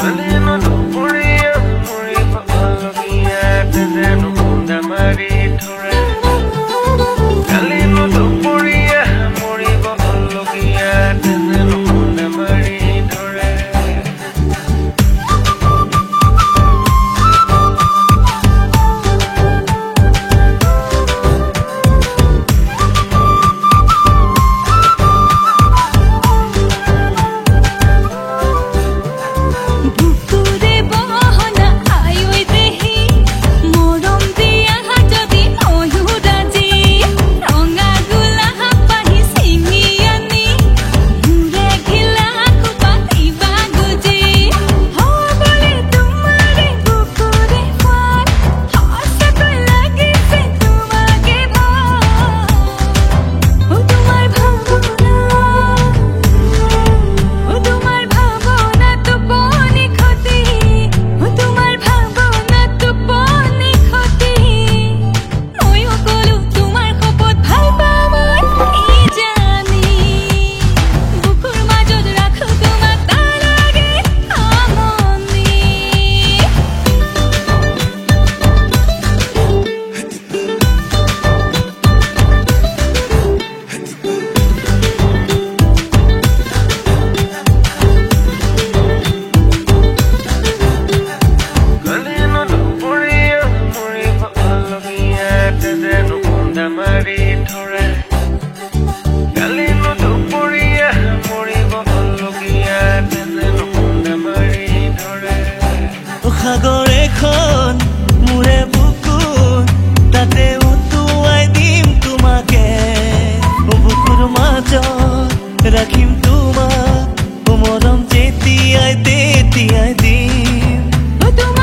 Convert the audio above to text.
কালিনো দুপৰীয়া মৰিব অলগীয়াতে যেন খুন্দা মাৰি ধৰে। কালিনো দুপৰীয়া মৰিব অলগীয়াতে যেন খুন্দা মাৰি ধৰে। বুকুৰে বহনা আইঐ দেহি, মৰম দিয়া যদি ময়ো ৰাজি। ৰঙা গোলাপ পাহি ছিঙি আনি মোৰে ঘিলা খোপা দিবা গুজি। হয় বুলি তোমাৰে বুকুৰে সোৱাদ, সঁচাকৈ লাগিছে তোমাকে ভাল। অ তোমাৰ ভাৱনা, অ তোমাৰ ভাৱনা টোপনি খতি, অ তোমাৰ ভাৱনা টোপনি খতি। ময়ো ক'লো তোমাৰ শপত ভাল পাওঁ মই কি জানি। বুকুৰ মাজত ৰাখো তোমাক তাৰ লাগে আমনি। কালিনো দুপৰীয়া মৰিব অলগীয়াতে যেন খুন্দা মাৰি ধৰে। কালিনো দুপৰীয়া মৰিব অলগীয়াতে যেন খুন্দা মাৰি ধৰে। সাগৰ এখন মোৰে বুকুত, তাতে উটুৱাই দিম তোমাকে। বুকুৰ মাজত ৰাখিম তোমাক, মৰম যেতিয়াই তেতিয়াই দিম। অ তোমাৰ